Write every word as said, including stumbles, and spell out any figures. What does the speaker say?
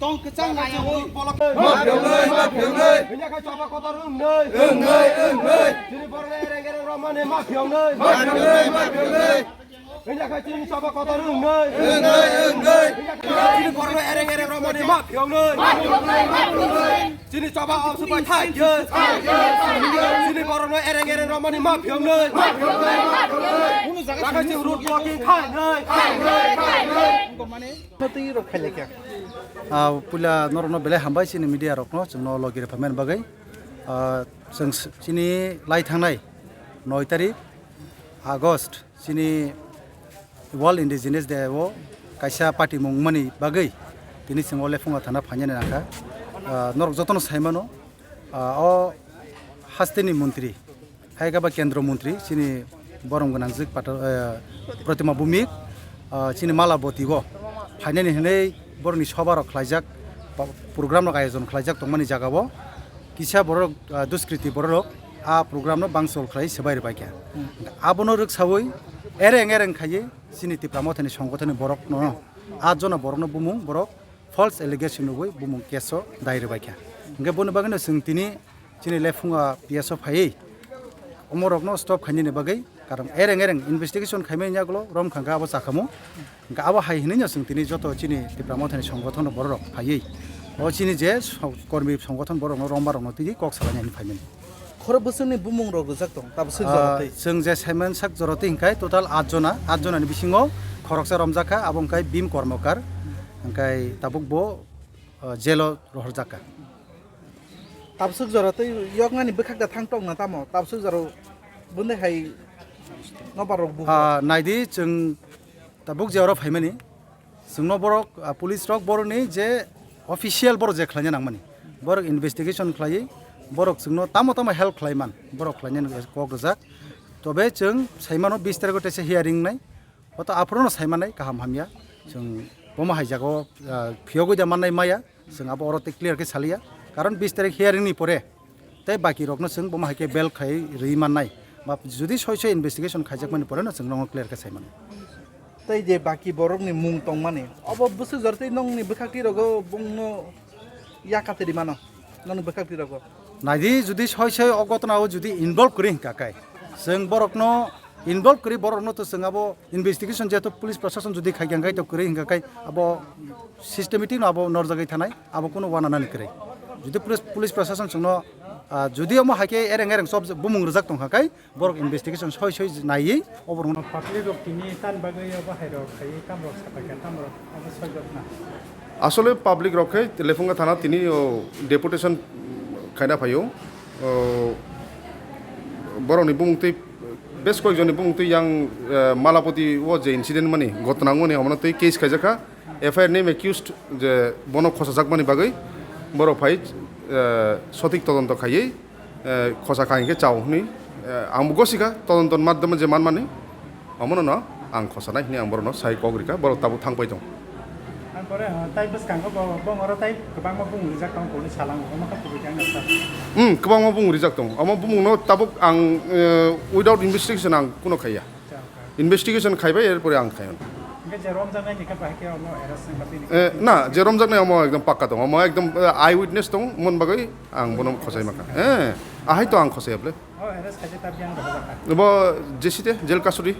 Tong kwchang nai o. Wngya khe choba kotor wngnai. Wngnai, wngnai. Chini borok ereng ereng romani ma phiyongnai. Ma phiyongnai, ma phiyongnai. Wngya khe chini choba kotor wngnai. Wngnai, wngnai. Chini borok ereng ereng romani ma phiyongnai. Ma phiyongnai, ma phiyongnai. Chini choba amsuk bai thai khe. Chini borok ereng ereng romani ma phiyongnai. Ma phiyongnai, ma phiyongnai. Kunu jaga simi road blocking khai nai. Twi rok khailai kha. Ah, puila norokno belai hambai chini media rokno, chwngno logi rwphaimani bagwi. Ah, chwng s-, chini lai thangnai noi tarik August, chini World Indigenous Day o kaisa patimung wngmani bagwi tini chwng o Lephunga thana phainani nangkha. Ah, norok jotono saimano, ah, o hasteni montri, hai khe ba kendro montri, chini borom gwnangjwk Patel, eh, Protima Bhumik, ah, chini Malaboti o phainani hinwi borokni soba rok khlaijak, pa-, program rok ayojon khlaijak tongmani jaga o kisa borok, ah, duskriti borok rok a program no bangchol khlai swbai rwbai kha. Hmm. Abono rwksawi ereng ereng khaiwi chini Tipra Mothani songgothoni borok no, at jona borok no bumung borok false allegation rwui bumung case o dai rwbai kha. Hwnkhe boni bagwino chwng tini chini Lephunga P S o phaiwi omorokno stop khainani bagwi, karon ereng ereng investigation khaimani yagulo rom kha hwnkhe abo chakhamu. Hwnkhe abo hai hinwi no chwng tini joto chini Tipra Mothani songgothon borok rok phaiwi o chini je so-, kormi songgothon borok rokno romba rokno twiwi kok salainani phaimani. Khoro bwswkni bumung rok rijak tong, tabuk swk jora twi. Ah, chwng je saiman sak jora twi hwnkhe total at jona, at jona ni bisingo khoroksa romjak kha, abo hwnkhe Bhim Kormokar, hwnkhe tabuk bo, ah, jail o rohorjak kha. Tabuk swk jora twi yoknani bwkhak da thang tong na tamo, tabuk swk jora bundai hai nobar rok buho. Ah, naidi chwng tabuk je oro phaimani. Chwngno borok, ah, police rok borokni je official borok je khlaina nangmani, borok investigation khlaiwi, borok chwngno tamo tamo help khlaiman, borok khlainani kok rijak. Tobe chwng saimano bis tarikh o teisa hearing wngnai, hoto aphuru no saimanai kaham hamya. Chwng bomo hai jagao, ah, phiyogwi da mannai maya, chwng abo oro tei clear khe saliya, karon bis tarikh hearing ni pore tei baki rokno chwng bomo hai khe bail khai rwi mannai. Ba judi soi soi investigation khaijakmani pore no chwng nono clear khe sai mano. Tei je baki borokni mung tongmani, obo bwswk jora tei nongni bwkhak twi rogo bongno yakatwi rwi mano, nongni bwkhak twi rogo. Naidi judi soi soi o gotona o judi involve kwrwi hwnkha khe, chwng borokno involve kwrwi borokno to chwng abo investigation jehetu police proshashan judi khai khe hwnkhe to kwrwi hwnkha khe abo systematic no abo norjagwi thanai, abo kunu wananani kwrwi. Judi police, police proshashan chwngno, ah, judi omo hai khe ereng ereng sob bumung rijak tongkha khe borok investigation soi soi naiwi obo rwngno. Public rok tini tan bagwi obo hai rok khaiwi tam rok sapai kha, tam rok obo soi jok na. Asole public rok khe Lephunga thana tini o deputation khaina phaio. O borokni bumung twi bes koyekjonni bumung twi yang, eh, Malapati o je incident mani ghotona wngmani omono twi case khaijak kha. F I R name accused je bono khosajakmani bagwi borok phai, eh, sothik todonto khaiwi, eh, khosa kha hinkhe chao hwnwi, eh, ang bo gosikha todonto madhyome je manmani omono no ang khosanai hwnwi ang borokno sai kok rikha, borok tabuk thang pai tong. Ang pore, eh, tai bwskango bo, bongoro tai kwbangma bumung rijak tong tongni salango, omo kha kubui khe ang nasa. Hmm, kwbangma bumung rijak tong, omo bumungno tabuk ang, eh, without investigation ang kuno khaiya. Investigation khaibai, erpore ang khaio. Hingke je romjaknai ni khe bahai khe omo arrest wngkha bini? Eh, na, je romjaknai omo ekdom pakka tongo. Omo ekdom, eh, eye witness tongo, mon bagwi ang bono khosai maka. Eh, ahai to ang khosai able. O arrest khaijak ta biyang rohorjak kha? Bo jesite, jail custody.